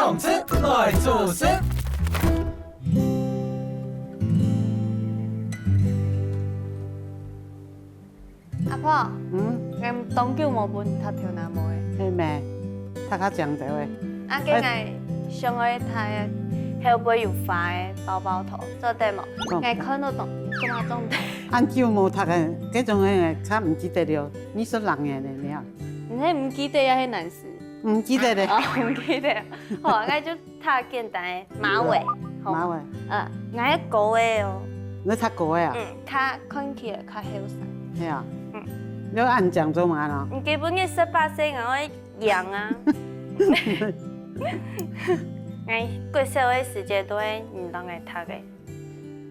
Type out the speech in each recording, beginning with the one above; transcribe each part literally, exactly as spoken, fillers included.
同志來做事。阿婆，嗯，𠊎當久無分你䌈頭那毛了。係咩？䌈較靚兜了。啊，該𠊎想愛䌈後背有花个包包頭，做得無？做得。𠊎看到當，做麼做得？恁久無䌈个，該種个較毋記得了，二十零年了。你係毋記得也係難死？ 毋記得了。哦，毋記得。好，𠊎就䌈簡單个馬尾。好。馬尾。嗯，𠊎个高个哦。你䌈高个啊？嗯，較看起來較後生。係啊。嗯。你恁靚做麼个呢？你基本个十八歲，𠊎會贏啊。𠊎國小个時節都係你當个䌈个。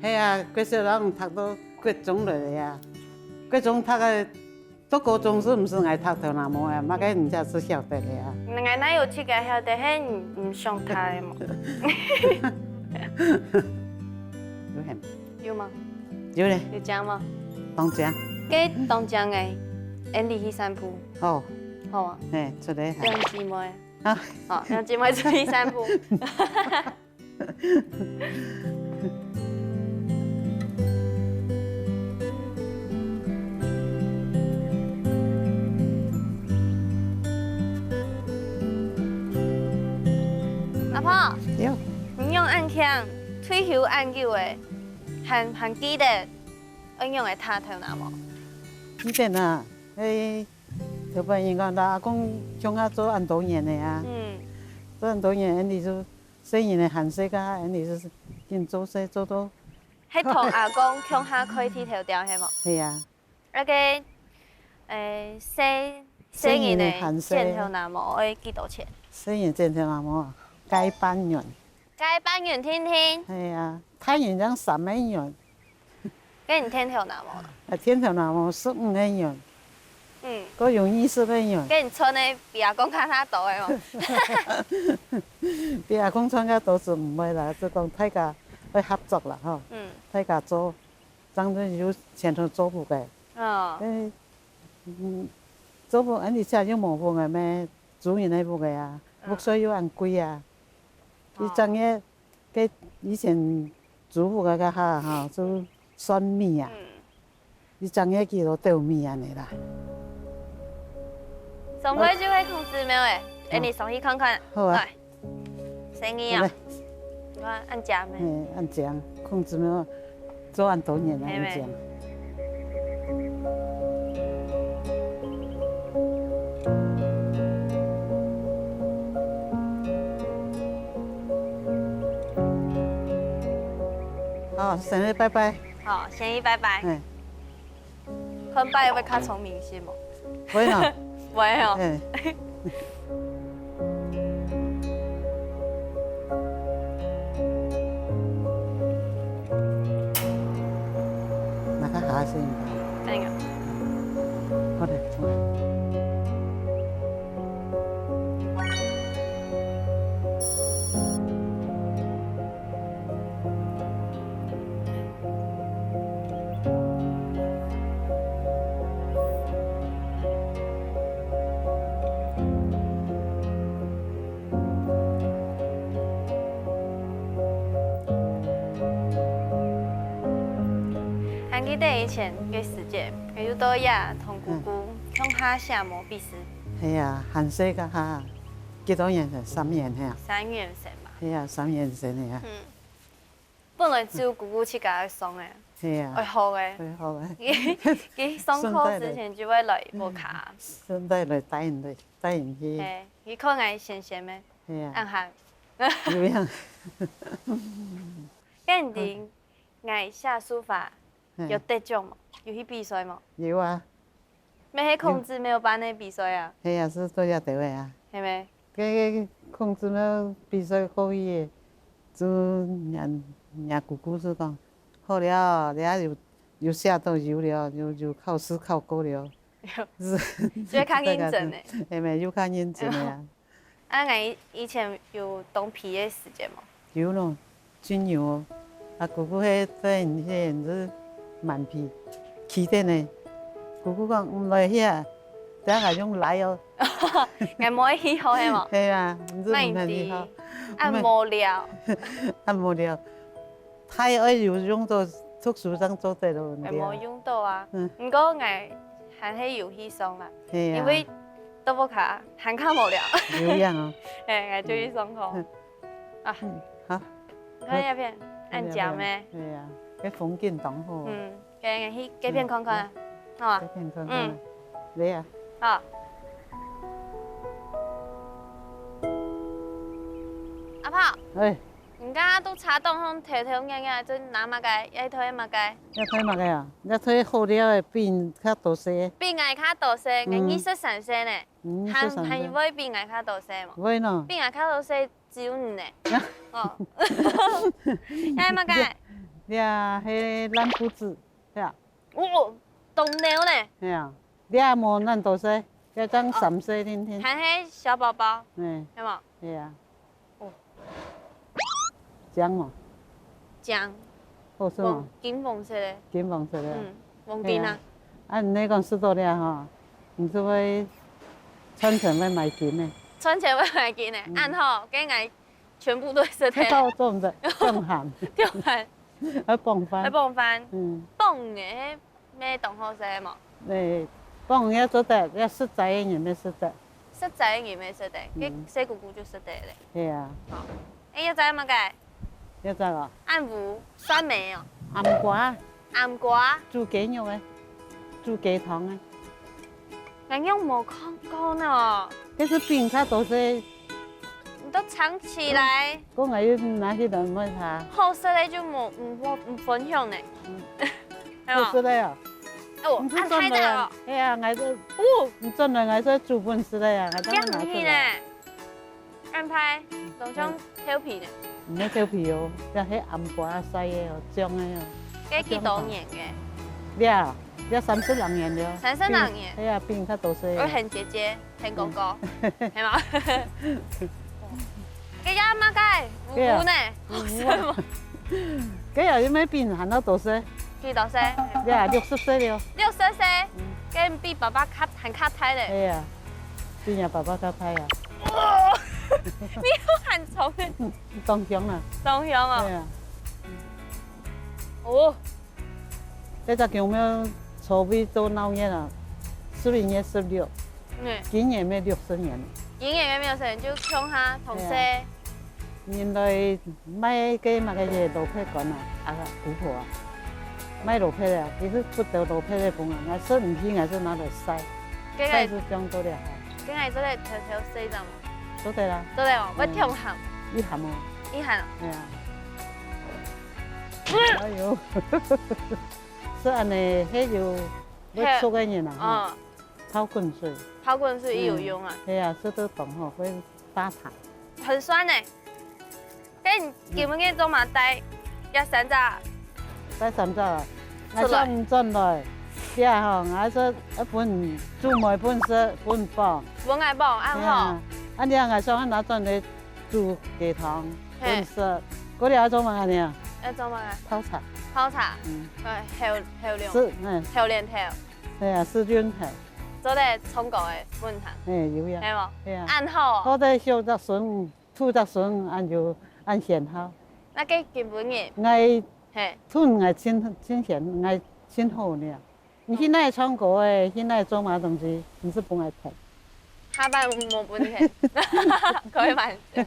係啊，國小人䌈到國中來了呀。國中䌈个 到高中係毋係𠊎䌈頭那毛啊？麼个人家係曉得个啊？𠊎哪有自家曉得，係你毋想䌈个嘛？有很。有嗎？有咧。有靚嗎？當靚。該當靚个，𠊎俚去散步。好。好啊。嘿，出來。兩姊妹。啊。好，兩姊妹出去散步。 阿婆，有。你仰恁慶，退休恁久了，還，還記得愛仰仔䌈頭那無？記得啊，欸，頭擺人講，摎阿公共下做恁多年了啊。嗯。做恁多年，恁樣就 細人仔還細个，恁樣就緊做事做到。係同阿公共下開剃頭店係無？係啊。該个，欸，細，細人仔剪頭那毛愛幾多錢？細人剪頭那毛啊，該半銀。該半銀定定？係啊，大人正三個銀。 該你剃頭那毛呢？啊，剃頭那毛十五個銀，嗯。過有二十個銀。該你賺个比阿公較較多个哦。比阿公賺較多係毋會啦，就講大家愛合作啦吼。嗯。大家做，正經有前途做屋个。哦。欸，嗯，做屋，恁樣就無屋个咩，租人个屋个啊，嗯。屋稅又恁貴啊。哦。一正月 該以前租屋个該下吼，就算米啊，嗯。一正月幾多斗米恁樣啦。上來就係孔子廟欸，嗯。欸，你上去看看。好啊。來，生意啊。好嘞。你看，恁靚咩？嘿，恁靚，孔子廟 做恁多年了，係咩？已經。好，先去拜拜。好，先去拜拜。嗯。看拜會較聰明些無？會啊。會哦。嗯。 那个下先。那个。好的，好的。還記得以前个時節，𠊎有到這同姑姑共下寫毛筆字。係啊，還細个下，幾多年生？三年係啊？三年生吧。係啊，三年生个啊。嗯。 本來只有姑姑自家會上个，係啊，會學个。會學个。佢，佢上課之前就會來屋下。順帶來帶人，帶人去。係，佢看𠊎閒閒个，係啊。恁閒。有影。該你知𠊎寫書法有得獎無？有去比賽無？有啊。 乜係孔子廟辦个比賽啊？係啊，係做這兜个啊。係咩？該，該孔子廟比賽可以个，就若，若姑姑就講，好了，這有，有寫到有了，有，有考試考過了。就較認真个。係咩？有較認真个啊。 啊，𠊎以前有當皮个時節無？有咯，盡有哦。啊，姑姑係對人去，人係蠻皮，企等呢。姑姑講，毋來歇，等下用來哦。𠊎無去好係無？係啊，你係毋肯去好。恁無聊。恁無聊。大愛有用到，讀書正做得咯，毋係啊？無用到啊。嗯。毋過𠊎還係有去上啦，係啊。因為在屋下還較無聊。有影哦。嘿，𠊎就去上課。嗯。啊。嗯，好。你看那片，恁靚咩？對啊，該風景當好。嗯。 該𠊎去該片看看啊，嗯，好啊。該片看看啊。嗯。來啊。好。阿婆，哎。你剛剛在車頂項偷偷摸摸，在拿麼个？愛偷麼个？愛偷麼个啊？愛偷好料个，比你較大細。比𠊎較大細，嗯。𠊎二十三歲呢。嗯，還，二十三歲。還會比𠊎較大細無？會喏。比𠊎較大細 只有你呢。哦。該麼个？這，這係爛布子，係啊。哦，當老呢。係啊，這無恁大細，這正三歲定定。還係小寶寶，嗯。係無？係啊。哦。靚無？靚。 好食哦。黃，金黃色个。金黃色个。嗯，黃金啊。係啊。啊，你講食到這吼，你就會賺錢會買金个。賺錢會買金个，嗯。恁好，該𠊎全部都食忒。忒多做毋得，放鹹。放鹹。愛傍飯。愛傍飯。嗯。傍个，該當好食無？誒，傍也做得，愛食齋个人也食得。 食齋个人也食得，嗯。該細姑姑就食得咧。係啊。哦。誒，這隻麼个？這隻哦。暗烏，蒜苗哦。醃瓜。醃瓜。煮雞肉个，煮雞湯个。𠊎仰無看過呢。該係比較大細。你都藏起來。嗯。 講𠊎又拿去等妹她。好食个就無，毋，無，毋分享呢。嗯。係無？好食个啊。哦，你係恁大膽哦。係啊，𠊎都，哦。你轉來𠊎就煮分你食个啊，𠊎當然拿出來。這樣呢？恁歹，當像調皮呢。毋係調皮哦，這係醃瓜曬个哦，醬个哦。該幾多年个？這啊，這三十零年了。三十零年。比，係啊，比你較大細。我很姐姐。 天公公，嗯。係無？該隻麼个？烏烏呢？烏烏啊。好食無？該隻又毋係比你還較大細。幾多歲？呀，六十歲了。六十歲？嗯。該比爸爸較，還較大咧。係啊，比若爸爸較大啊。哦，你又還重咧。當香啊。當香哦。係啊。哦。 這隻薑母草味做鬧熱啊，十一月十六，嗯。今年乜六十年。今年乜六十年，就共下同歲。係啊。原來賣个麼个个蘿蔔乾啊，啊，姑婆啊，賣蘿蔔个啊，佢係不得蘿蔔个分啊，𠊎食毋去，𠊎就拿來曬，該𠊎，曬就裝到了哈。該𠊎做得偷偷食一隻無？做得啦。做得哦，會忒鹹。嗯。一鹹哦。一鹹哦。係啊。 哎喲，係恁呢，係有會熟个人啊，吼，哦。泡滾水。泡滾水也有用啊。嗯，係啊，食到當好，會化痰。很酸呢。該你今晡日做麼个帶這三隻？帶三隻啊？出來。𠊎想轉來，這吼，𠊎說，呃，分煮糜分食，分傍。分𠊎傍，恁好。係啊，恁樣𠊎想拿轉來 煮雞湯，嘿。分食。過了愛做麼个呢？愛做麼个？泡茶。泡茶。嗯。哎，好，好涼。係，嗯。好涼透。係啊，係潤透。做得唱歌个分湯。哎，有影。係無？係啊。恁好哦。好得畜隻孫，渡隻孫，恁有，恁顯孝。該該今晡日？𠊎，嘿。渡𠊎盡，盡顯，𠊎盡好呢。 你去哪唱歌誒，去哪做麼个東西，你係分𠊎聽。下擺無問題，開玩笑。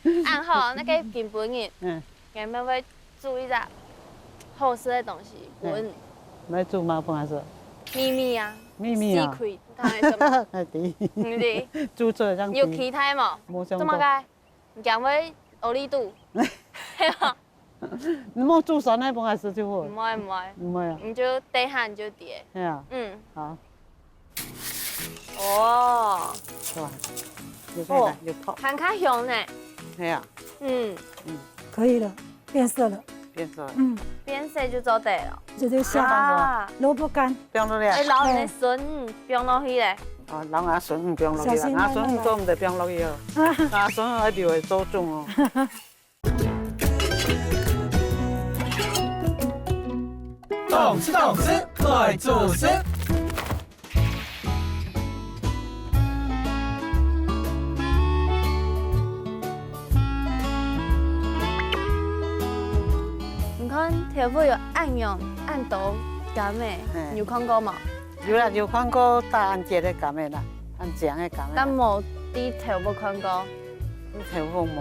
恁好，該該今晡日，嗯。𠊎兜會煮一隻好食个東西，嗯。分你。愛煮麼个分𠊎食？祕密啊。祕密啊。Secret，當然係無。哎，對。毋係。煮出來正對。有期待無？無想到。做麼个？你驚會屙痢肚？係無？ 你莫煮酸个分𠊎食就好。毋會，毋會。毋會啊。你就等下你就知。係啊。嗯。好。哦。哇，有味道，哦，有泡。還較香呢。係啊。嗯。嗯。可以了，變色了。變色了。嗯。變色就做得了。這就下啊。蘿蔔乾。放落去啊。哎，摎你个孫放落去咧。哦，摎𠊎孫放落去啦。小心，𠊎孫做毋得放落去哦。慢慢來。𠊎孫愛留來做粽哦。 動次動次，快做事。頭尾有恁樣恁多柑仔，嘿。有看過無？有啦，有看過戴恁結个柑仔啦，恁靚个柑仔啦。但無在頭尾看過。頭尾無。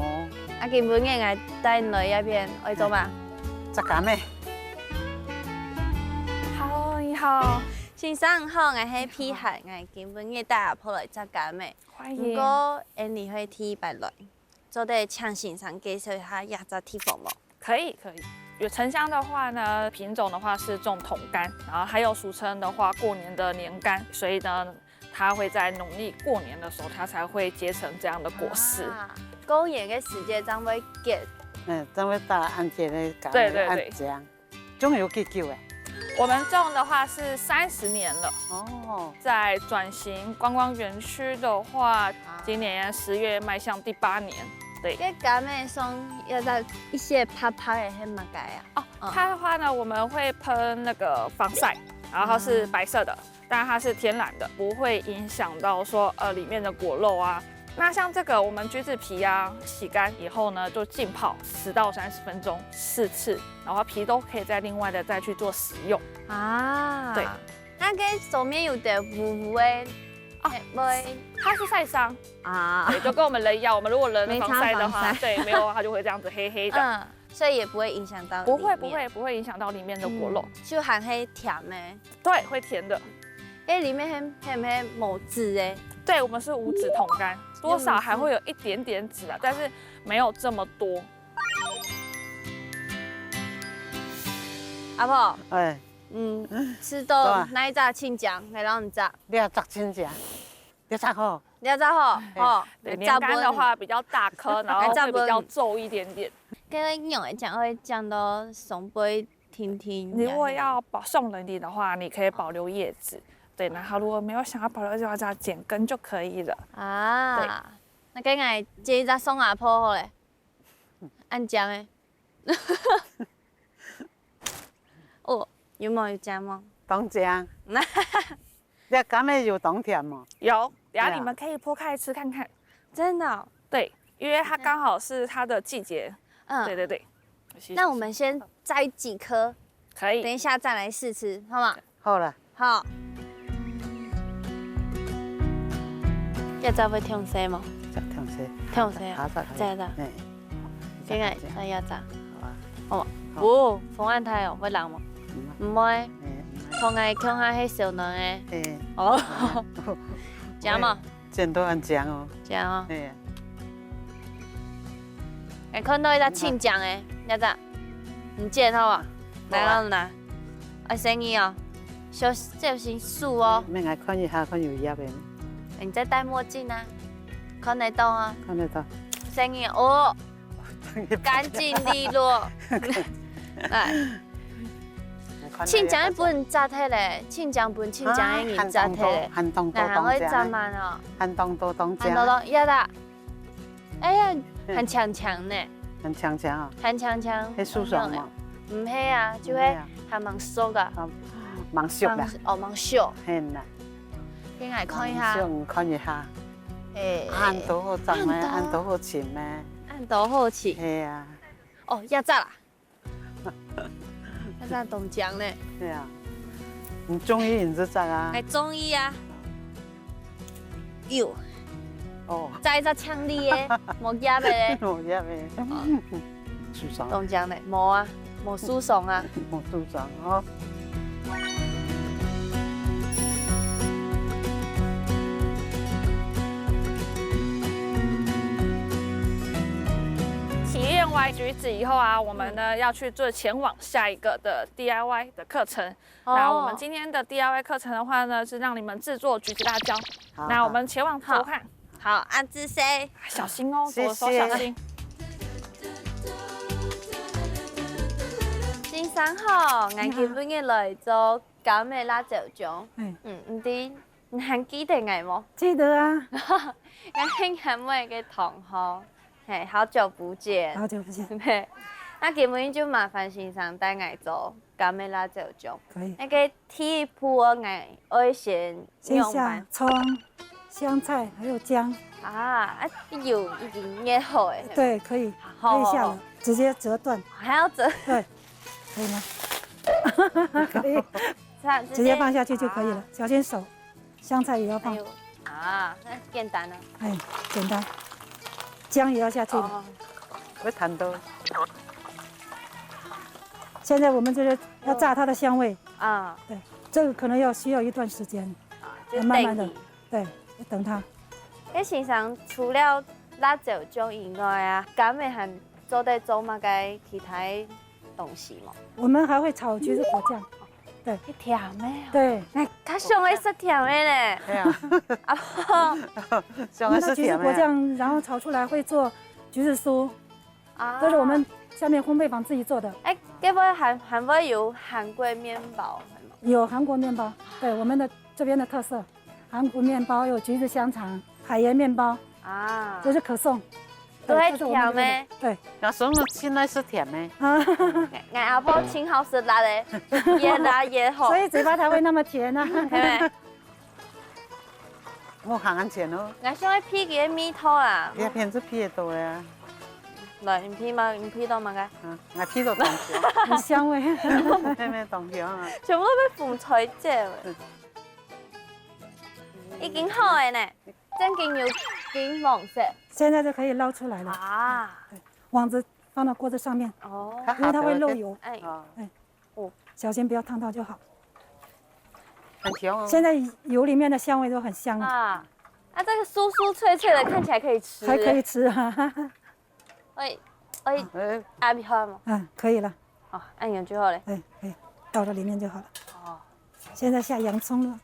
啊，今晡日𠊎帶你來這片，愛做麼个？摘柑仔。Hello，你好。先生好，𠊎係皮鞋，𠊎今晡日帶阿婆來摘柑仔。歡迎。毋過，𠊎等會第一擺來。 做得請先生介紹一下這隻地方無？可以，可以。有沉香的話呢，品種的話是種桶柑，然後還有俗稱的話過年的年柑，所以呢，它會在農曆過年的時候，它才會結成這樣的果實。啊，過年个時節正會結。嗯，正會戴恁結个柑仔，對，對，對。恁靚。 種有幾久誒？我們種的話是三十年了，哦。在轉型觀光園區的話，啊。今年十月邁向第八年。對。該柑仔上有一息白白个，係麼个啊？哦，嗯。它的話呢，我們會噴那個防曬，然後它是白色的。 但它是天然的，不會影響到說，呃，裡面的果肉啊。那像這個，我們橘子皮啊，洗乾以後呢，就浸泡十到三十分鐘四次，然後皮都可以再另外的再去做使用。啊，對。該上面有點烏烏个，哦，會，會。它是曬傷。啊。對，就跟我們人一樣，我們如果人的防曬的話，沒擦防曬。對，沒有，它就會這樣子黑黑的。嗯，所以也不會影響到裡面。不會，不會，不會影響到裡面的果肉。嗯，就還係甜个。 對，會甜的。欸，裡面還，還有無籽个？對，我們是無籽桶柑，多少還會有一點點籽啊，但是沒有這麼多。阿婆，欸。嗯，試著哪一隻盡靚，來摎你摘。你愛摘盡靚，你摘好。你愛摘好，嘿。吼，對，年柑的話比較大顆，然後會比較皺一點點。該仰會講，會講到上背 甜甜。你如果要保送人的話，你可以保留葉子。對，然後如果沒有想要保留的話，只要剪根就可以了。啊，對。那該𠊎剪一隻送阿婆好咧，恁靚个。哦，有無？有靚無？當靚。你柑仔有當甜無？有，等下你們可以剝開吃看看。真的哦？對，因為它剛好是它的季節。嗯。對對對。那我們先摘幾顆，可以。等一下再來試吃，好嗎？好了。好。這隻會忒細無？這忒細。忒細。下隻可以。這隻。欸。這個，這隻。好啊。哦，好。哦，風恁大哦，會冷無？嗯啊。毋會。欸，毋會。同𠊎共下係燒暖个。欸。哦。嗯啊。這樣嘛。 剪到恁靚哦。靚哦。嘿。欸，看到一隻盡靚个，這隻，你剪好啊？好啊。來，摎你拿。愛細義哦，小，小心手哦。免，𠊎看一下，看有葉个。欸，你再戴墨鏡啊，看得到啊。看得到。細義哦，乾淨利落。來。 盡靚个分人摘忒咧，盡靚分盡靚个人摘忒咧，還當多，還當多，還當多，還當多當靚。還會摘滿哦。還當多當靚。還多多，呀啦。哎呀，嗯。還青青呢。還青青啊。還青青。係樹上嘛？毋係啊，就係毋係啊。還吂熟啊。啊，吂熟啦。吂，哦，吂熟。係啦。給𠊎看一下。吂熟，你看一下。哎。恁多好摘咩？恁多。恁多好尋咩？恁多好尋。係啊。哦，這隻啦。 該隻當靚呢。對啊，你中意你就摘啊。還中意啊。有。哦。摘一隻青綠个，無葉个咧。無葉个。哦。樹上。當靚呢，無啊，無樹上啊。無樹上哦。 體驗完橘子以後啊，我們呢，嗯。要去做前往下一個的D I Y的課程。哦。那我們今天的D I Y課程的話呢，是讓你們製作橘子辣椒。好，那我們前往偷看。好，恁仔細。小心哦，謝謝。左手小心。先生好，𠊎今晡日來做柑仔辣椒醬。嗯。嗯，毋知 你還記得𠊎無？記得啊。𠊎係𠊎妹个同學，嘿，好久不見。好久不見。對，那今晡日就麻煩先生帶𠊎做柑仔辣椒醬。可以。那個第一步哦，𠊎愛先先下蔥、香菜還有薑。啊，啊，油已經熱好了。對，可以，好，可以下了，好，好。直接折斷。還要折？對。可以吗？可以，直接放下去就可以了，小心手，香菜也要放。哎呦，啊，那简单了。哎，简单，姜也要下去了。哦，会弹到。现在我们就是要炸它的香味。啊，对，这个可能要需要一段时间，啊，就慢慢的，等你。对，要等它。哎，先生，除了辣椒酱以外啊，敢会还做得做么个其他个东西吗？我们还会炒橘子果酱。对，甜的哦。对，哎，他想要吃甜的嘞。对啊。啊，不，想要吃甜的。我们的橘子果酱，然后炒出来会做橘子酥，啊，这是我们下面烘焙坊自己做的。哎，该不会还还会有韩国面包？有韩国面包，对，我们的这边的特色，韩国面包有橘子香肠、海盐面包，啊，这是可颂。对，这是我们这边的。对。那什么现在是甜的？啊，哎，阿婆挺好吃辣的，越辣越好。所以嘴巴才会那么甜啊。对不对？我行安全哦。我想要配个味道啊。这片是配得到的啊。来，你配嘛，你配到嘛个？嗯，我配到东西。很香味。妹妹东西啊。全部都被风吹走了。已经好了呢，正经有金黄色。现在就可以捞出来了。啊。对，网子放到锅子上面，哦，因为它会漏油。哎，哦，哎，哦，小心不要烫到就好。很香哦。现在油里面的香味都很香了。啊，那这个酥酥脆脆的，看起来可以吃。还可以吃啊。喂，喂，哎，阿比好吗？嗯，可以了。哦，按钮就好嘞。哎，可以，倒到里面就好了。哦，现在下洋葱了。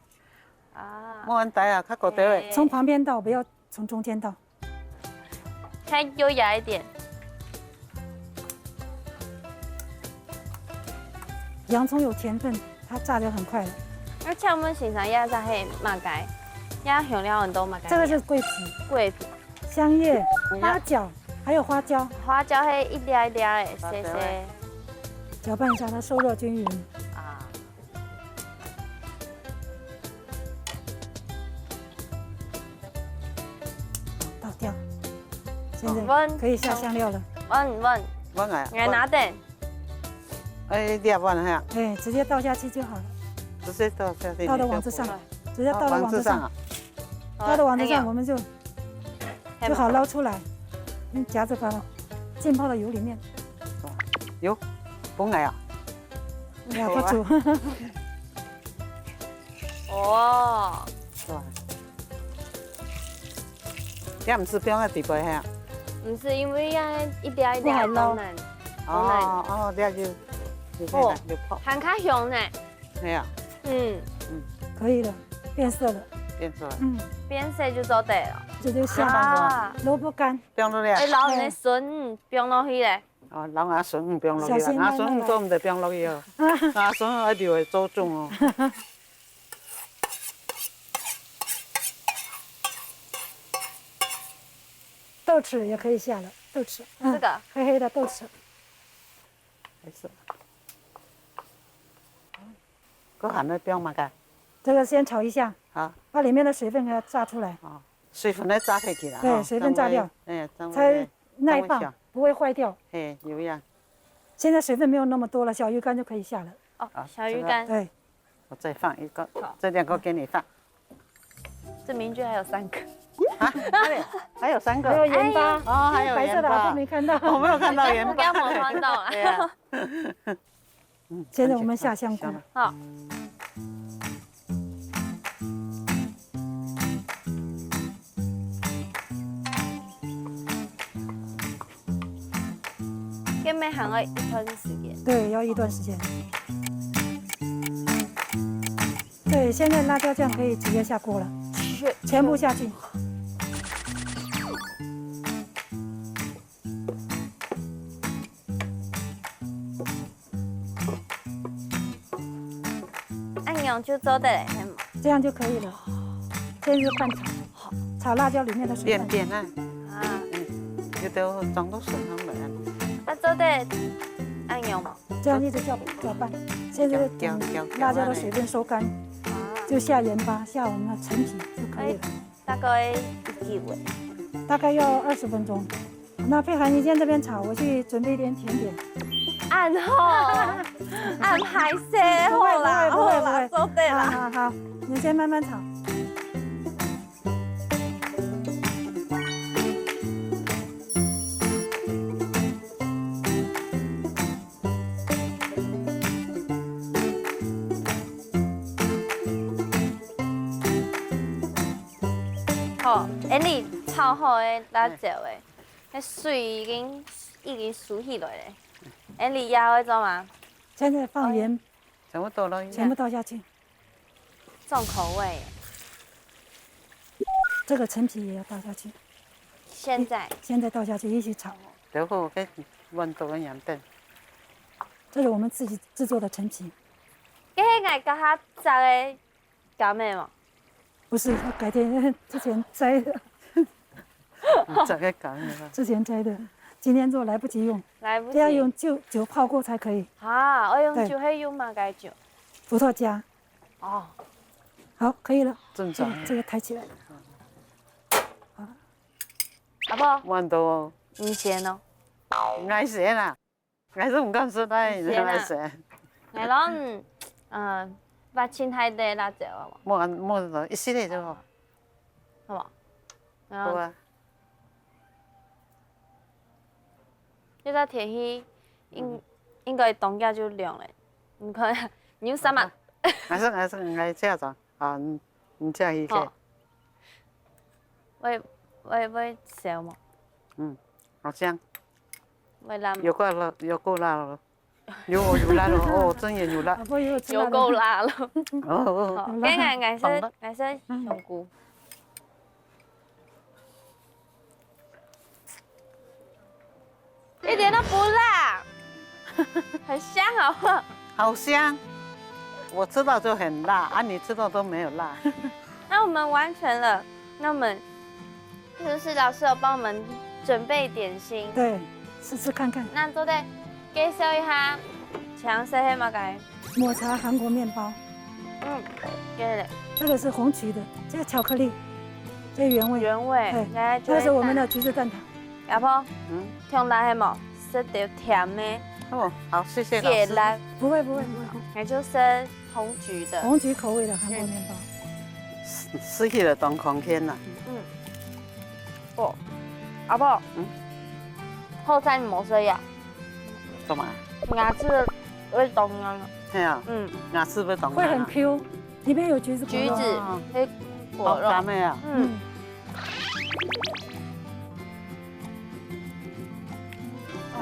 啊，莫按大啊，较高调诶。从旁边倒，不要从中间倒。太优雅一点。洋葱有甜分，它炸得很快了。那请问先生，这个是嘛个？这香料很多嘛个？这个是桂皮。桂皮。 香叶、八角，还有花椒。花椒嘿，一粒一粒的，谢谢。搅拌一下，它受热均匀。啊，倒掉。现在可以下香料了。稳稳，稳啊，来拿等。哎，你也稳哈。哎，直接倒下去就好了。直接倒下去，倒到网子上，直接倒到网子上。倒到网子上，我们就 就好捞出来，用夹子把浸泡到油里面。有，分𠊎啊。哎呀，不煮。哦，哇，這毋使放在底背哈？毋使，因為愛一粒一粒當難，當難。哦哦，這就，就可以了，哦，就泡。還較香呢。 係啊。嗯，嗯，可以了，變色了。變色了。嗯，變色就做得了。這就下啊，蘿蔔乾。放落去啊。哎，撈你个筍，嗯，放落去咧。哦，撈𠊎筍，嗯，放落去啦。小心慢慢來。𠊎筍做毋得放落去哦。𠊎筍愛留來做粽哦。豆豉也可以下了，豆豉，嗯，這個。黑黑的豆豉。 還是。該還愛放麼个？這個先炒一下，好，把裡面的水分給它炸出來。哦，水分愛炸開去啦，對，吼，水分炸掉，哎，正會，才耐放，正會香。不會壞掉。嘿，有影。現在水分沒有那麼多了，小魚乾就可以下了。哦，好，小魚乾。這個，對。 我再放一個，好。這兩個給你放。這明明就還有三個。啊，還有，還有三個。還有鹽巴，哦，還有鹽巴。白色的好像沒看到。我沒有看到鹽巴。我剛剛沒看到啊。對啊。嗯，現在我們下香菇。香了。好。 該乜還愛一段時間。對，要一段時間。對，現在辣椒醬可以直接下鍋了，全，全部下去。 恁樣就做得了，係無？這樣就可以了。這是拌炒，炒辣椒裡面的水分。變變啊。啊。嗯，有的裝到身上來啊。啊，做得恁樣無？這樣一直攪，攪拌，現在等辣椒的水分收乾，啊。就下鹽巴，下我們的陳皮就可以了。哎。 大概幾久欸？大概要二十分鐘。那佩涵，你先這邊炒，我去準備一點甜點。恁好，恁歹勢，好啦，不會，不會，好啦，不會。做得啦。好，好，好，你先慢慢炒。好，恁樣炒好个辣椒个，該水已經已經收起來了。恁樣也會做嗎？現在放鹽，全部倒落去。全部倒下去。重口味耶。這個陳皮也要倒下去。現在。現在倒下去一起炒。然後該亂倒个鹽等。這是我們自己製作的陳皮。這係𠊎家下摘个柑仔無？不是，改天之前摘的。你摘个柑仔啊？之前摘的，今天做來不及用。來不及。這要用酒，酒泡過才可以。啊，我用酒，對。係用麼个酒？伏特加。哦。好，可以了。正常。這個，這個抬起來。阿婆，彎到哦。你先哦。𠊎先啊。 𠊎係毋敢食，但係你愛食。𠊎摎，嗯，挖盡大垤辣椒啊。無，無，一息仔就好。好無？好啊。這隻天氣應，應該當下就涼了。你看，你有衫嘛？還係，還係，𠊎這樣啊，你，你這樣一個。好。會，會，會燒嗎？嗯，好香。 會辣嗎？有夠辣，有夠辣了。有，有辣了，哦，真的有辣。阿婆有吃辣的。有夠辣了。哦，哦。好，有辣。該𠊎，𠊎係，懂了。𠊎係香菇。一點都不辣，很香，好不好？好香。我吃到就很辣，啊，你吃到都沒有辣。那我們完成了，那我們是不是老師有幫我們準備點心？對，試試看看。那做得介紹一下，請問係麼个？抹茶韓國麵包。嗯，對了。這個是紅曲的，這個巧克力，這個原味。原味，對，來，這個是我們的橘子蛋撻。阿婆，嗯。聽來係無？食到甜的。哦，好，謝謝老師。解辣。不會，不會，不會。那就是紅曲的。紅曲口味的韓國麵包。嗯。食，食起來當康健吶。嗯。哦，阿婆。嗯。好彩你無食呀。幹嘛？牙齒會當軟。係啊。嗯。牙齒會當軟啊。會很Q。 裡面有橘子果肉。橘子，哦。黑果肉。哦，柑仔啊。嗯。嗯。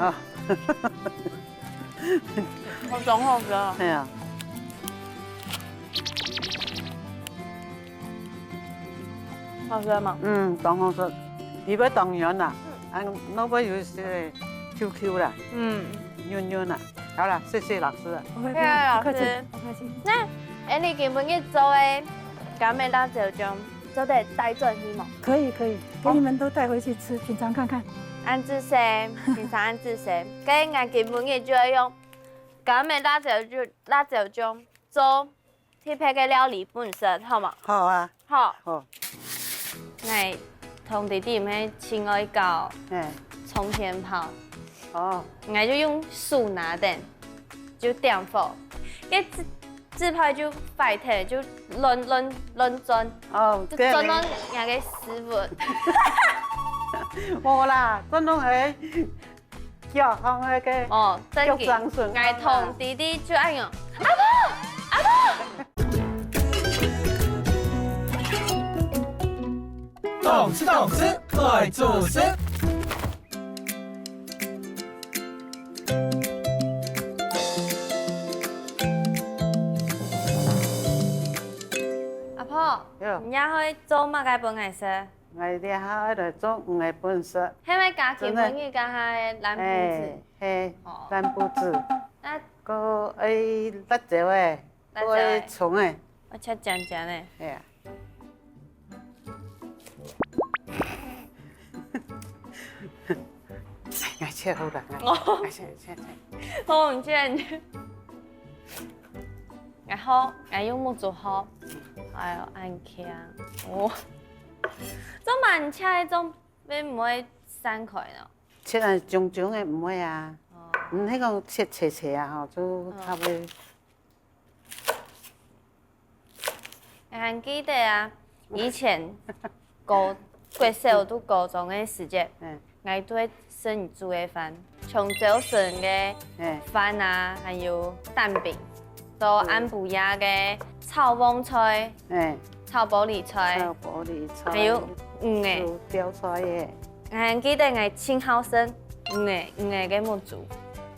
啊。好香，好香。係啊。好吃嗎？嗯，當好食。裡背當軟啊，嗯。啊，外背有一些Q Q啦，嗯。軟軟啊。好啦，謝謝老師啊。不會，不會，謝謝老師。不客氣，不客氣。那，哎，你今晡日做个柑仔辣椒醬， 做得帶轉去無？可以，可以，給你們都帶回去吃，品嚐看看。恁仔細，平常恁仔細。該𠊎今晡日就愛用柑仔辣椒醬，辣椒醬做特別个料理分你食，好無？好啊。好。好。𠊎同弟弟毋係盡愛搞，哎。沖天炮。哦。𠊎就用手拿等，就點火。該 紙，紙牌就壞忒，就亂，亂，亂轉，哦，就轉到𠊎个屎朏。無啦，轉到該腳項該个哦，真个，腳掌唇。𠊎同弟弟就恁樣，阿婆，阿婆。動次動次，來做事。 阿婆，喲。你這下愛做麼个分𠊎食？𠊎這下愛來做魚个分食。係毋係家己分你个下个爛布子？哎，係，哦。爛布子。那還愛辣椒仔，辣椒仔。還愛蔥仔。我切尖尖仔。係啊。 𠊎切好了，𠊎，哦。𠊎切，切，切。好，你切，你切。然後，𠊎用木竹號。哎喲，恁強。哦。做麼个切該種，會毋會散開呢？切啊，中中个毋會啊。哦。嗯，該个切切切啊，吼，就差不多。還記得啊，以前高國小讀高中个時節，嗯，𠊎都會食你煮个飯，像朝晨个，嗯，飯啊，還有蛋餅，到暗晡夜个炒蕹菜，嗯，炒玻璃菜，炒玻璃菜，還有魚仔，有吊菜个。 𠊎還記得𠊎盡好食魚仔，魚仔个目珠。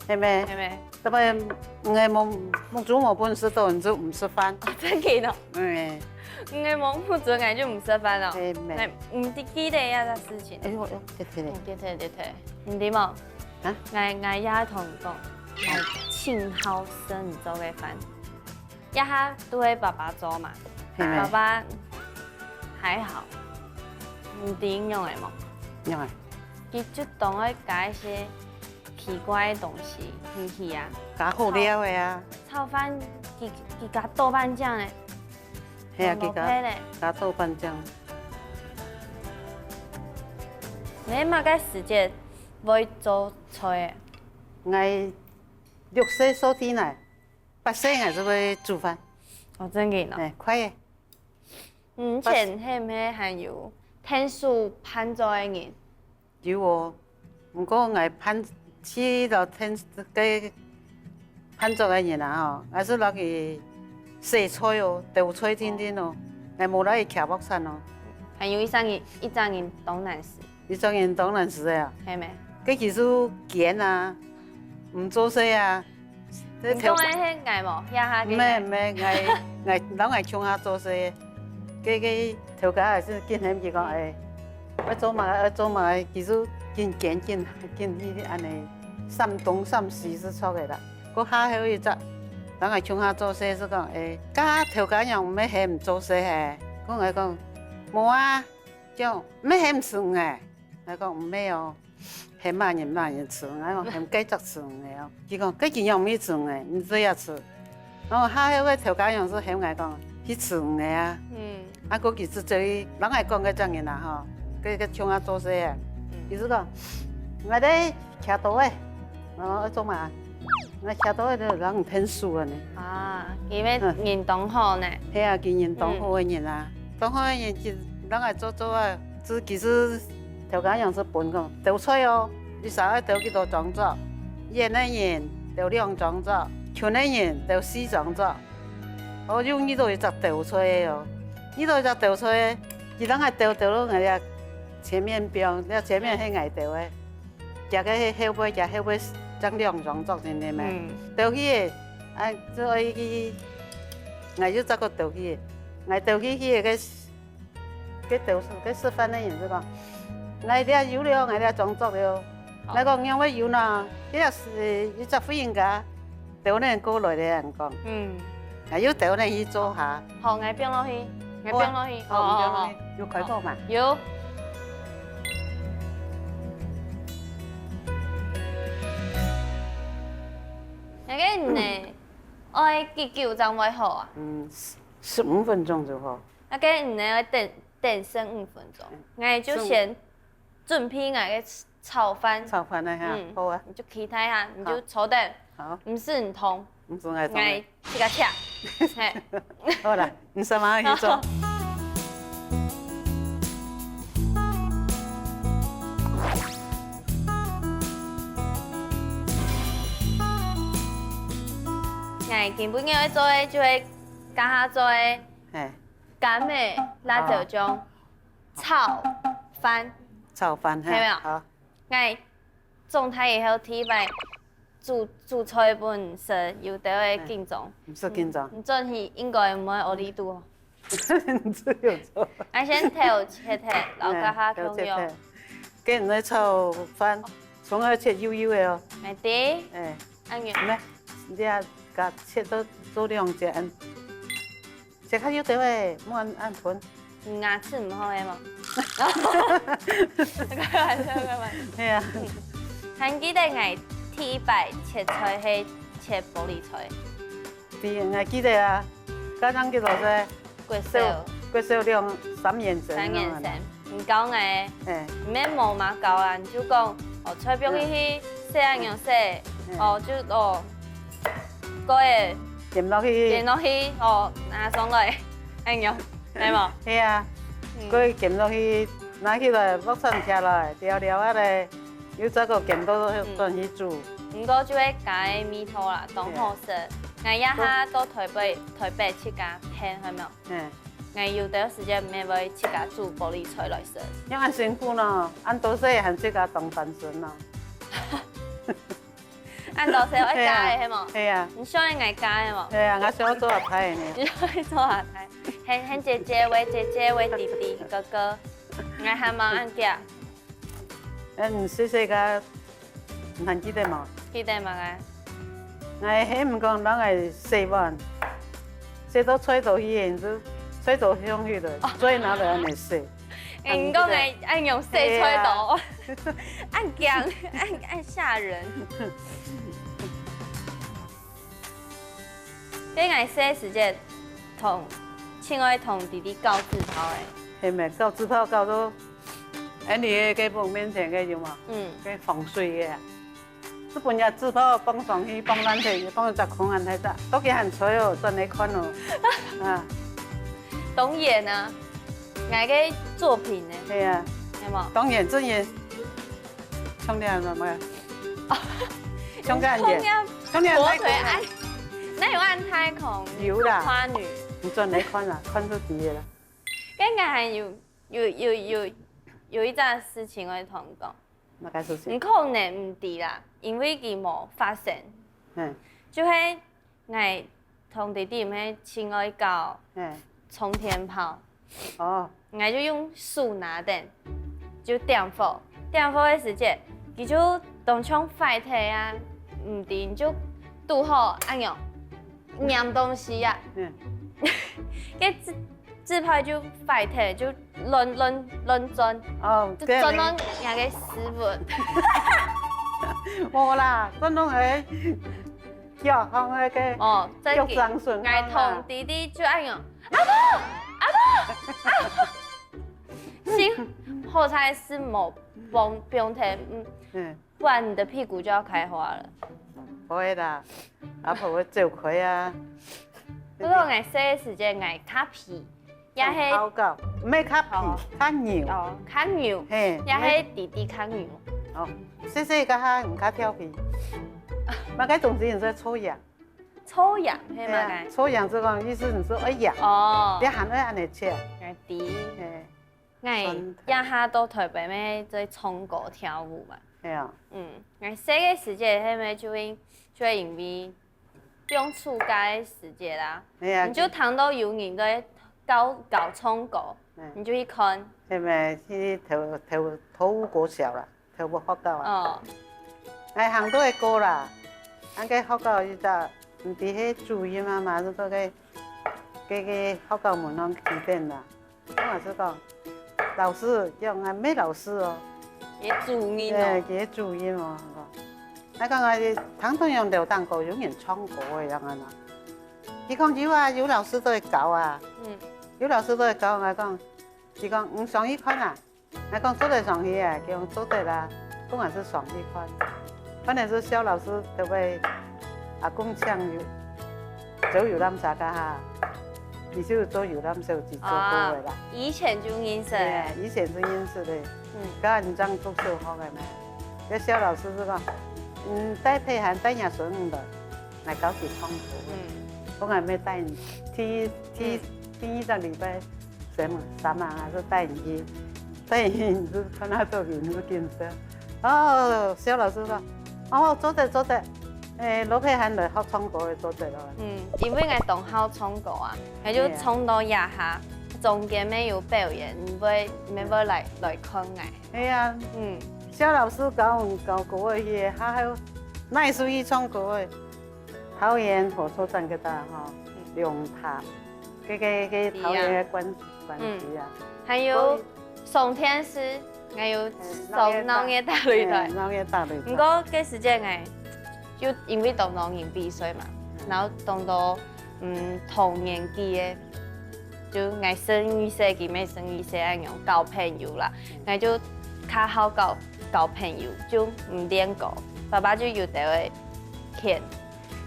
係咩？係咩？該擺魚仔目，目珠無分你食到，你就毋食飯。哦，真个哦。嗯。魚仔無目珠，𠊎就毋食飯哦。係咩？𠊎毋記得這件事情。哎喲，哎喲，對對對。嗯，對對對對，你知無？啊？𠊎，𠊎也同你講，𠊎盡好食你做个飯。 這下都係爸爸做嘛，係咩？爸爸還好，毋知仰仔無？仰仔？佢就當愛加一些奇怪个東西入去啊。加好料个啊。炒，炒飯，佢，佢加豆瓣醬咧。係啊，佢加，紅蘿蔔咧。加豆瓣醬。你麼个時節會做菜个？𠊎六歲坐地泥。 八歲𠊎就會煮飯。哦，真个哦。哎，快个。嗯，以前係毋係還有𢯭手伴做个人？有哦，毋過𠊎伴，去摎𢯭，該伴做个人啊吼，𠊎係摎佢洗菜哦，鬥菜定定哦，𠊎無摎佢擎鑊鏟哦。還有一儕人，一儕人當難事。 你做人當難事个啊？係咩？該其實佢啊，毋做事啊，這頭，你講个係𠊎無？這下个𠊎？毋係，毋係，𠊎，𠊎，摎𠊎共下做事个。該，該頭家也係緊喊佢講，哎，愛做麼个，愛做麼个，其實緊揀，緊，緊去恁呢，閃東閃西係著个啦。過下後一隻，摎𠊎共下做事係講，哎，該頭家娘毋係喊你做事嘿？講，𠊎講，無啊， 講，毋係喊你食魚仔。𠊎講，毋係哦，喊麼人麼人食魚仔，𠊎講，喊該隻食魚仔哦。佢講，該隻仰毋係食魚仔，你做麼个食？哦，下後个頭家娘係喊𠊎講，去食魚仔啊。嗯。啊，過其實這位，摎𠊎講該隻人啊，吼，該，該共下做事个，嗯。佢係講，𠊎兜擎刀仔，哦，愛做麼个？ 𠊎擎刀仔就摎你𢯭手个呢。啊，佢个人當好呢。嗯。係啊，佢人當好个人啊。嗯。當好个人，佢摎𠊎做做啊，就其實頭家娘係分講，鬥菜哦，你儕愛鬥幾多張桌，圓个人鬥兩張桌，圈个人鬥四張桌。哦，有遇著一隻鬥菜个哦，遇著一隻鬥菜个，佢摎𠊎鬥鬥到𠊎這前面放，這前面係𠊎鬥个。 佢个後背，佢後背正兩張桌定定咩？嗯。鬥去个，啊，就愛去，𠊎就再過鬥去个。𠊎鬥去去个，該鬥，該食飯个人就講，𠊎這有了，𠊎這張桌了。好。𠊎講，仰會有呢？這係一隻婦人家 鬥等過來个人講。嗯。啊，又鬥等去坐下。好，𠊎放落去，𠊎放落去。好啊，好，好，好，好。你放落去。有開火嗎？有。該个魚仔，愛幾久正會好啊？嗯，十，十五分鐘就好。該个魚仔愛等，等十五分鐘。嗯。𠊎就先準備𠊎个 炒飯。炒飯个哈，嗯，好啊。你就期待下，你就坐等。好。毋使你動。毋使𠊎動。𠊎自家切。嘿。好啦，你先慢慢去做。𠊎今晡日愛做个就係這下做个，嘿。柑仔辣椒醬。 炒飯。炒飯，嘿，係無？好。𠊎長大以後第一擺煮，煮菜分人食，有兜仔緊張。嗯，毋使緊張。嗯，你轉去應該毋會屙痢肚哦。你自有做。𠊎先頭切忒，摎這下共樣。哎，頭切忒。該你个炒飯，蔥愛切幼幼个哦。哎，對。哎。恁樣。來，你啊，共切到做兩節，恁 切較幼兜仔，莫恁，恁分。你牙齒毋好个無？開玩笑，開玩笑。係啊。嗯。還記得𠊎第一擺切菜係切玻璃菜。對，𠊎記得啊，該當記得係國小。國小兩，三年生。三年生。你教𠊎，哎。你乜無麼教啊，你就講，哦，菜放入去，嗯。洗啊，仰洗，哦，就哦，過个，撳落去。撳落去，哦，拿上來，恁樣，係無？係啊，嗯。過撳落去，拿起來，鑊上忒來，燎燎啊咧，又再過撳倒轉去煮。毋過就會加个味道啦，當好食。𠊎這下到台北，台北自家𢯭，係無？嗯。𠊎有兜時間乜會自家煮玻璃菜來食。仰恁辛苦呢？恁多歲還自家當單身呢？ 恁多歲愛嫁个係無？係啊。你想愛𠊎嫁个無？係啊，𠊎想愛做阿太个呢。你想愛做阿太？喊，喊姐姐喂，姐姐喂，弟弟哥哥，𠊎還無恁遽。嗯，細細个，你還記得無？記得麼个？𠊎喊毋講，人愛洗碗，洗到菜刀去，就菜刀向去了，水拿來恁樣洗。 欸，你講个恁樣洗菜刀，恁驚，恁，恁嚇人。該𠊎細時節同，盡愛同弟弟搞紙炮欸。係咩？搞紙炮搞到，哎，你个，該屋面前个有無？嗯。該防水个啊。 就分人紙炮放上去，放爛忒，放一隻空恁大隻，到佢還吹哦，轉來看哦。啊。當然啊，𠊎个作品呢？對啊。係無？當然，正經。像你恁樣嘛。像你恁樣。像你恁大隻。火腿恁，哪有恁大隻？有啦。花女。你轉來看啦，看就知个啦。該𠊎還有，有，有，有，有一件事情愛同你講。 麼个事情？你可能毋知啦，因為佢無發生。嗯。就係𠊎同弟弟毋係盡愛搞，嗯。沖天炮。哦。𠊎就用手拿等，就點火。點火个時節，佢就當像壞忒啊，毋知就堵好恁樣，黏東西啊。嗯。該紙，紙炮就壞忒，就 亂，亂，亂轉。哦，就轉到人个屎朏。無啦，轉到个腳項个，哦，真个。腳掌唇項啦。𠊎同弟弟就恁樣，阿婆，阿婆，阿婆。幸好在係無放，放忒，嗯，嗯。不然你的屁股就要開花了。不會啦，阿婆會走開啊。不過𠊎細个時節，𠊎較皮， 也係較高，毋係較肥，哦。較幼。哦，較幼，嘿，也係弟弟較幼。哦，細細个哈，毋較調皮。麼个東西你說臭癢？臭癢，係麼个？對啊，臭癢就講意思你說，哎呀，哦。你還愛恁樣切。𠊎知。嘿。𠊎這下到台北乜在唱歌跳舞嘛。係啊。嗯，𠊎細个時節，係毋係就因，就因為 放暑假个時節啦，係啊，你就聽到有人在教，教唱歌，嗯。你就去看。係咩？去頭，頭，頭屋國小啦，頭屋學校啊。哦。哎，行到个歌啦，恁个學校一隻，毋知係主任啊嘛，就講个，个，个學校門口企等啦。 𠊎就講，老師，叫𠊎梅老師哦。佢个主任哦。哎，佢个主任哦，𠊎講。𠊎講，𠊎聽到用流行歌，有人唱歌个樣啊。佢講有啊，有老師都會教啊。嗯。有老師都會教，𠊎講，佢講，你上去看啊。𠊎講做得上去啊，佢講做得啊，𠊎還係上去看。 反正係蕭老師特別阿公請遊，做遊覽車个哈，佢就做遊覽小姐做過个啦。哦，以前就認識。對，以前就認識个。嗯。該你正讀小學个咩？該蕭老師就講，嗯，帶佩涵帶若孫仔來教佢唱歌。嗯。𠊎還無帶你，第一，第一，嗯。第一隻禮拜 三啊，三啊，還係帶你去，帶你去，你就看下作品，你就緊張。哦，蕭老師講，哦，做得，做得，誒，老佩涵來學唱歌个，做得咯。嗯，因為𠊎當好唱歌啊，𠊎就唱到這下，中間乜有表演，你會，你會來，來看𠊎。係啊，嗯。蕭老師教，教歌个去，還有哪位去唱歌个？ 桃園火車站該搭吼，龍潭，該，該，該桃園个關，關西啊。嗯。還有上電視，還有上鬧熱大擂台。鬧熱大擂台。毋過該時節𠊎，就因為當多人比賽嘛，嗯。然後當多，嗯，同年紀个，就𠊎十二歲，佢乜十二歲，恁樣交朋友啦，𠊎就較好交，交朋友，就毋練歌。爸爸就有兜个錢，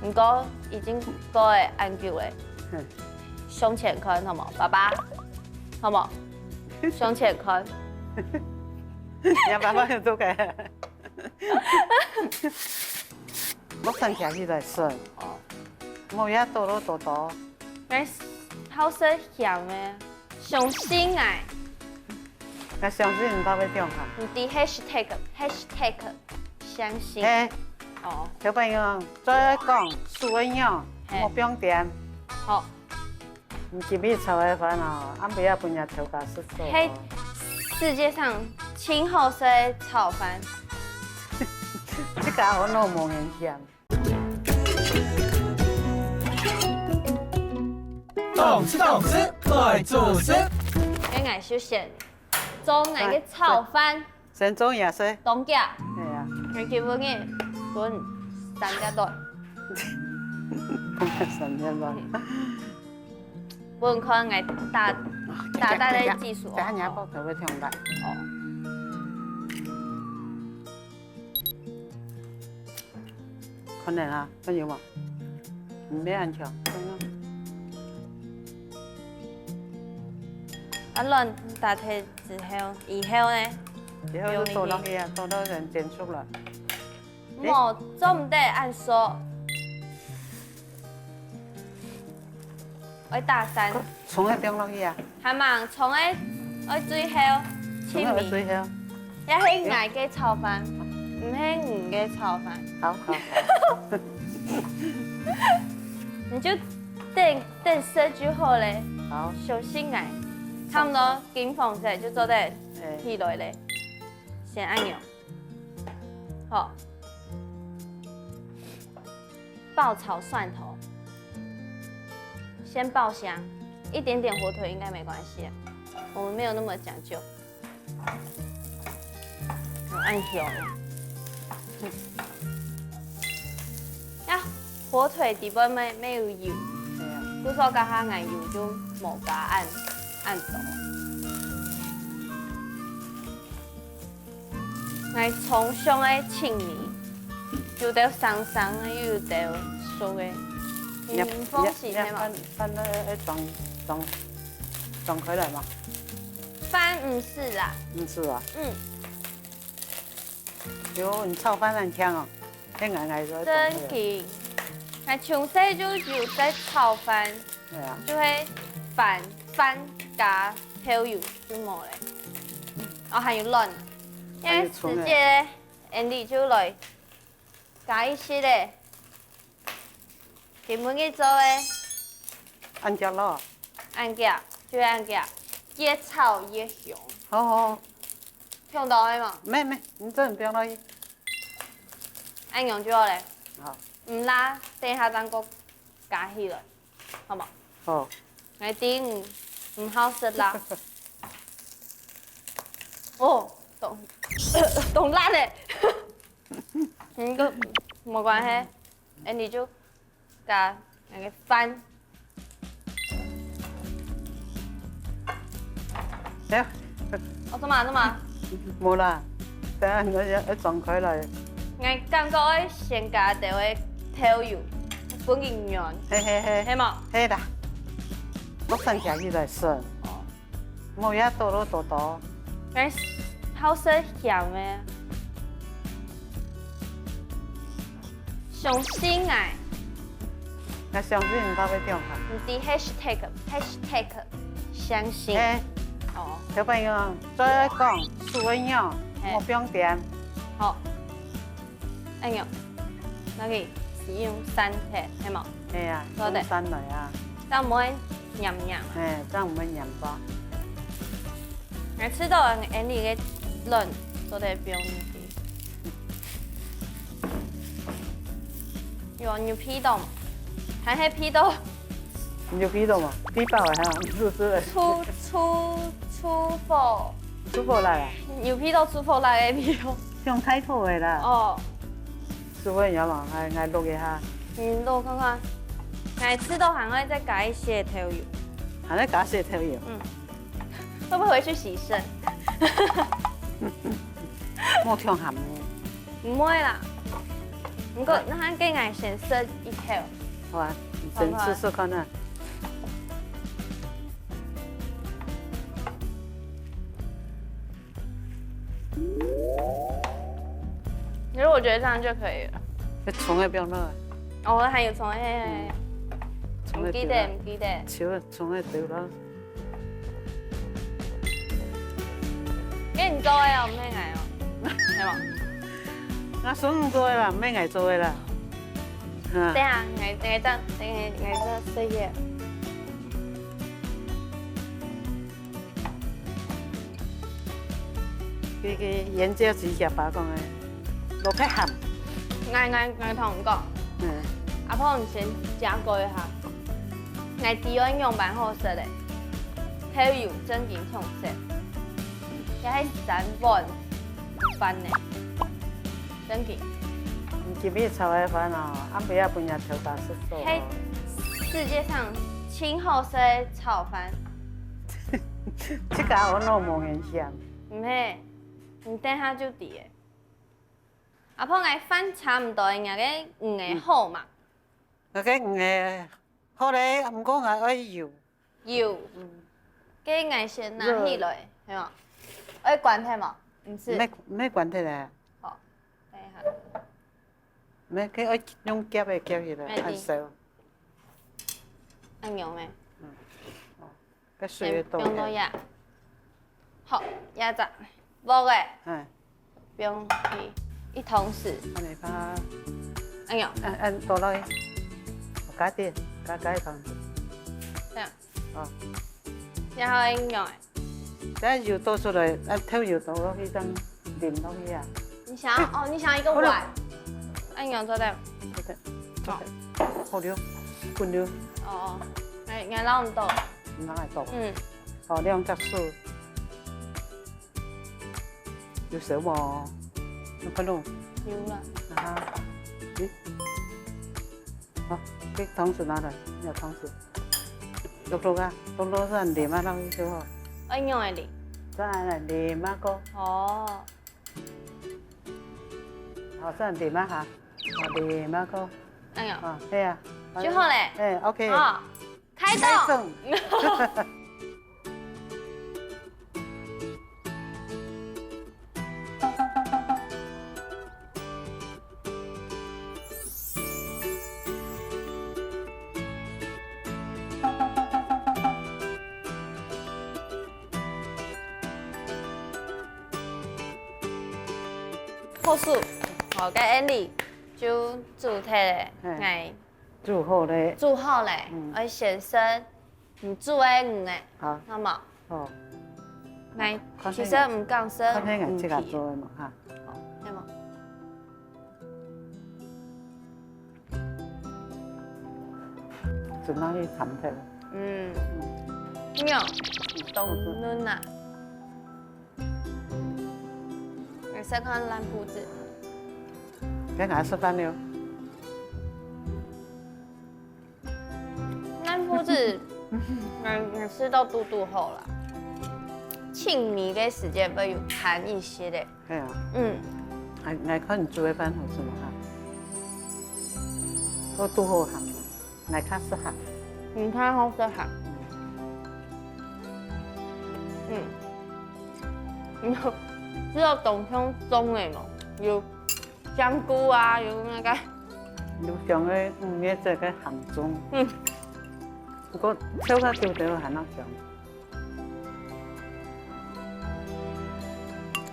毋過已經過了恁久了。向前看，好無？爸爸，好無？向前看。你爸爸有做个。莫生氣起來算。哦。莫也多多多多。該好食鹹个，相信𠊎。𠊎相信你爸會聽哈。你知hashtag，hashtag相信。嘿，哦。小朋友，做得講，手會癢，嘿。莫放電。好。你今日炒个飯哦，暗晡也分人頭家食做。嘿，世界上盡好食个炒飯。這个我攏無人嫌。動次動次，來做事。該𠊎就先做𠊎个炒飯。先做你食。當遽。係啊。𠊎今晡日分三隻卵。三隻卵。分看𠊎打，打，打个技術哦。等下你个骨頭會痛个。哦。 看等啊，看有無？毋免恁強，看啊。啊，卵打忒之後，以後呢？以後就倒落去啊，倒落去煎熟了。無，做毋得恁熟。 愛打散。蔥愛放落去啊？還吂，蔥愛，愛最後，蔥愛最後。這係𠊎个炒飯，毋係你个炒飯。好，好，好。你就等，等食就好咧。好。相信𠊎，差毋多金黃色就做得起來咧。哎。先恁樣。好。 爆炒蒜頭，先爆香，一點點火腿應該沒關係啊，我們沒有那麼講究。有恁香。啊，火腿底部沒，沒有油，對啊。故所加下奶油就無加恁，恁多。 𠊎蔥上个青泥，有兜生生个，又有兜熟个。你，你放心，你，你係無？飯，飯愛，愛裝，裝，裝開來嘛？飯毋使啦。毋使啊？嗯。喲，你炒飯恁強哦，該𠊎，𠊎就愛裝開來。真緊。𠊎從細就有在炒飯。 對啊。就係飯，飯加豆油就無咧。哦，還有卵。因為時節，Andy就來加一息咧。今晡日做个。恁遽咯。恁遽，就係恁遽，越炒越香。好好。聽到係無？沒，沒，你真的不用落去。恁樣就好咧。好。毋辣，等一下正過加起來。 好無？好。𠊎知你毋好食辣。哦，當，當辣咧。毋過，無關係，恁樣就加該个飯。 哎呀。哦，做麼，做麼？無啦，等下你愛，愛裝開來。𠊎感覺愛先加兜个豆油，分佢軟。嘿嘿嘿。係無？係啦。莫生氣起來算。哦。莫也多多多多。𠊎好食鹹个。 相信𠊎。𠊎相信你到底點看。你知hashtag，hashtag相信。嘿。哦。小朋友，做得講，手會癢，嘿。莫放電。好。哎喲，那個使用散忒，係無？係啊，做得。用散來啊。但毋會黏黏。嘿，這樣毋會黏吧。 𠊎試著Andy个卵做得放入去。有牛皮凍，還係皮凍。牛皮凍嘛，皮包个哈，是不是？出，出，出貨。出貨來啊？牛皮凍出貨來个皮凍。用太破个啦。哦。 師傅，你要嘛，𠊎，𠊎摝一下。你摝看看。𠊎試著還愛再加一息豆油。還愛加息豆油？嗯。會不會回去洗腎？莫忒鹹呢。毋會啦。毋過，該𠊎先食一口。好啊，你先試試看啊。其實我覺得這樣就可以了。該蔥也不用了。哦，還有蔥，嘿，嘿，嘿。蔥也不用了。毋記得，毋記得。少了，蔥也丟了。 該你做个哦，毋係𠊎哦，係無？𠊎孫做个啦，毋係𠊎做个啦。哈。等下，𠊎，𠊎再，𠊎，𠊎再試一下。佢，佢原教旨學爸講个，蘿蔔鹹。𠊎，𠊎，𠊎同你講，嗯。阿婆，你先加過一下。𠊎知愛仰般好食个，豆油正經重食。 這係三碗飯呢，正經。你今日炒个飯哦，暗晡夜分人偷家食做哦。係世界上盡好食个炒飯。這個我都無人想。毋係，你等下就知个。阿婆，𠊎飯差毋多，你个魚仔好嘛？ 𠊎个魚仔好咧，毋過𠊎愛油。油。嗯。該𠊎先拿起來，係無？愛關忒無？毋使。毋係，毋係關忒咧。好，等一下。毋係，該愛用夾个夾起來，愛定。恁燒。恁樣咩？嗯。哦。 該水會倒忒。放到這。好，這隻鑊仔，嗯。放去一湯匙。恁樣吧。哎喲。嗯，嗯，倒落去。加點，加，加一湯匙。這樣。哦。然後恁樣欸。等下油倒出來，啊，豆油倒落去，這樣淋落去啊。你想要，哦，你想要一個碗。好了。恁樣做得。做得，做得。好了，滾了。哦，哦。哎，你撈毋到。你拿來倒。嗯。好，兩隻手。有燒無？有看到？有啦。啊，咦？好，這湯匙拿來，這湯匙。摝摝啊，摝摝，恁樣淋啊，落去就好。愛用个淋。再來淋啊，哥。哦。好，恁樣淋啊哈。好，淋啊，哥。哎喲。啊，對啊。就好咧。哎，OK。好。 開動。開動。好食，好，該恁樣就煮忒咧，嘿。哎。 煮好咧。煮好咧，嗯。愛先食你煮个魚仔，好。好無？好。來，看看其實毋敢食，看看𠊎自家做个嘛，哈。好，對無？準備去炒忒了。嗯。嗯。沒有，當嫩啊。 你先看爛布子。該𠊎食飯了。爛布子，𠊎，𠊎食到堵堵好啦。清米个時節會有淡一息个。係啊。嗯。𠊎，𠊎看你煮个飯好食無哈？都堵好鹹無？ 𠊎較食鹹。你較好食鹹。嗯。你有知道當像粽仔無？有香菇啊，有該個。有香个，嗯，也做个鹹粽。嗯。毋過，炒較久就還較香。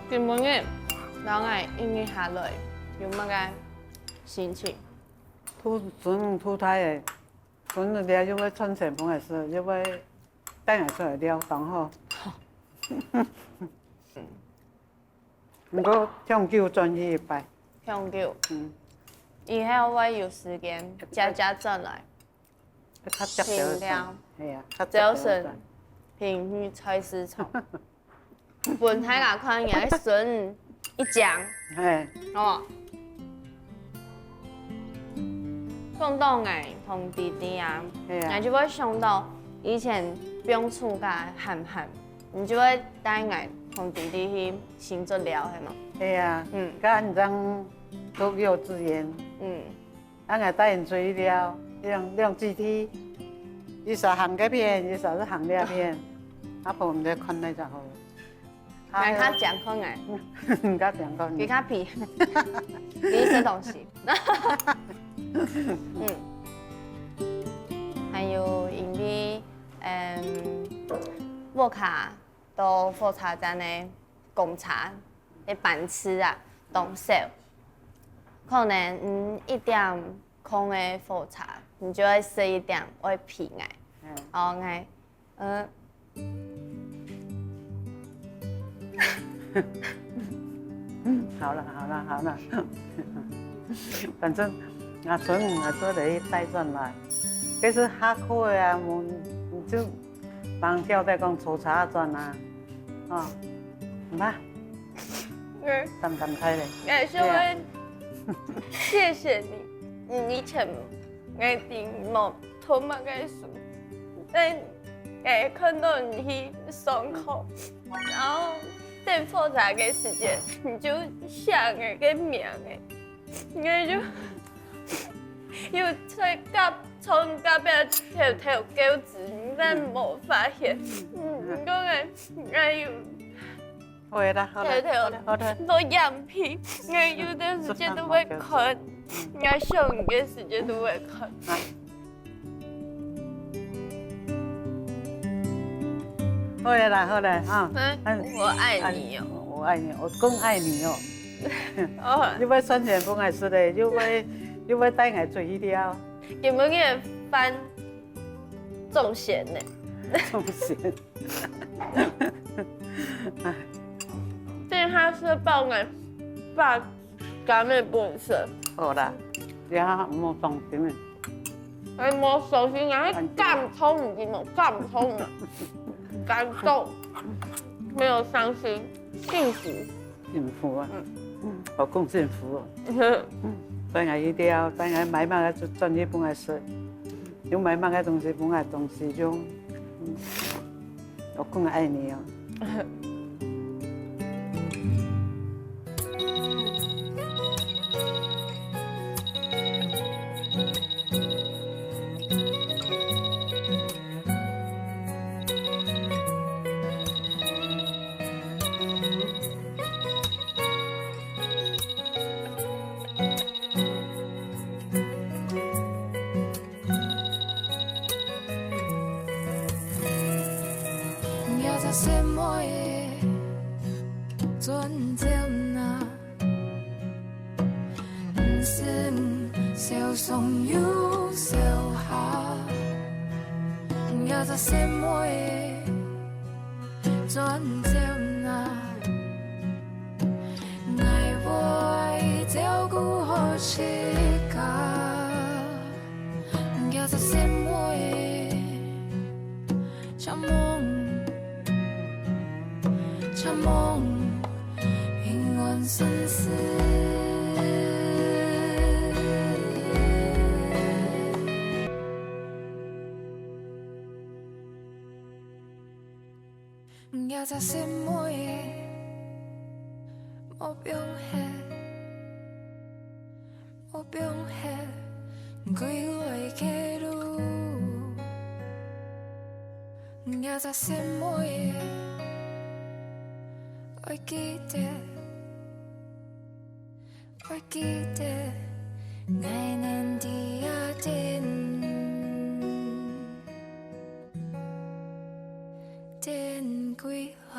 今晡日，摎𠊎一日下來，有麼个心情？ 渡孫，渡大个，孫仔這又會賺錢分𠊎食，又會帶𠊎出來尞，當好。毋過，長久轉去一擺。長久。嗯。以後會有時間，假假轉來。較接著轉。係啊，較接著轉。朝晨，平日菜市場。 分大家看，𠊎个孫一講，嘿。哦。講到𠊎同弟弟啊，嘿啊。𠊎就會想到以前放暑假寒寒，你就會帶𠊎同弟弟去新竹尞，係無？嘿啊，嗯。該你正讀幼稚園，嗯，啊，𠊎帶佢出去尞，兩，兩姊弟，一儕行該片，一儕係行該片，阿婆毋使看該隻好。哎喲，佢較健康哎，佢較健康，佢較肥，佢食東西。嗯，還有因為，嗯，屋下到火車站个公車个班次啊，當少，可能，嗯，一點空个火車，你就愛食一點，愛肥𠊎。嗯。哦，𠊎，呃，好了，好了，好了。反正阿春，阿春來帶轉來，這是下課个啊，我，你就幫交代講坐車轉啊，哦，好吧。嗯。淡淡開嘞。哎，小恩，謝謝你，你以前，𠊎知無讀麼个書，但，哎，看到你去上課，然後等火車个時間，你就寫𠊎个名哎，𠊎就又在隔，從隔壁偷偷叫子，你但無發現。嗯，你講个，哎喲。 好个啦，好啦，偷偷好啦，好啦。落眼皮，𠊎有段時間都會看，𠊎想你个時間都會看。好个啦，好啦，啊，嗯，嗯，我愛你哦。我愛你，我更愛你哦。哦。又會賺錢分𠊎食嘞，又會，又會帶𠊎出去尞。今晡日飯 中選呢。中選。等下食飽，𠊎把乾个分你食。好啦，這下莫傷心了。哎，莫傷心啊，該感動你知無？感動啊，感動，沒有傷心，幸福。 幸福啊，嗯，好講幸福哦。嗯，帶𠊎去尞，帶𠊎買麼个就轉去分𠊎食，又買麼个東西分𠊎東西用，嗯，我更愛你哦。毋使笑上又笑下，也在心內轉轉啊，𠊎會照顧好自家，也在心內。 承蒙，承蒙，平安順遂。也在心內，莫放棄。 莫放棄，歸來个路，也在心內，愛記得，愛記得，𠊎等在這等，等歸來。